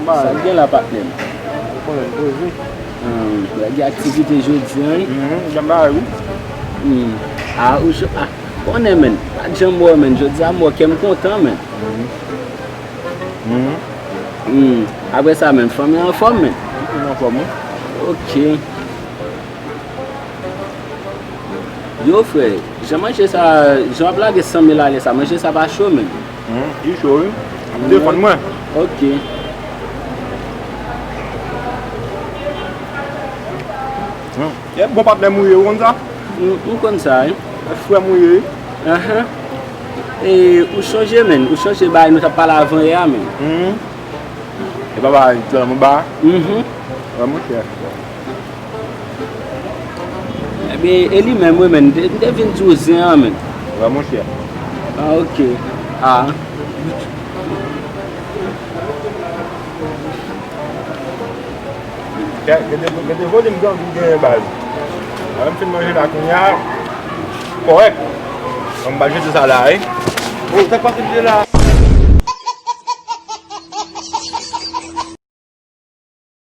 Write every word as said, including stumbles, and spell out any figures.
Sa k gen la, patnè m? Ou konnen m poze. Hmm, gen aktivite jodi a, wi. Hmm, janm bagay, wi. Hmm. Ah, ou cho-, ah, konnen, menn. Pa t janm wè, menn. Jodi a, m wè kè m kontan, menn. Hmm. Hmm. Apre sa, menn, fanmi an anfòm, menn? Fanmi an anfòm, wi. Ok. Yo, frè, jan manje sa, jan w ap lage san mil alè sa, manje sa pa cho, menn? Hmm, li cho, wi. Ap defann mwen. Ok. Hmm. E bon patnè m ou ye, ou konn sa? M, m konn sa, wi. E frè m ou ye, wi. Ahan. E ou chonje, menn, ou chonje bagay nou t ap pale avan yè a, menn? Hmm. E pa bagay, djòl anba? Mhm. Wè, monchè. Ebyen, e li menm, wi, menn. M te, m te vin di w zen an, menn. Wè, monchè. Ah, ok. Ah. Gade, gade, gade volim grangou genyen, baz. Mwen, m fin manje la kounye a. Kòrèk. Bon, m ba jete sa la, wi. Oh, sa k pase, jete la?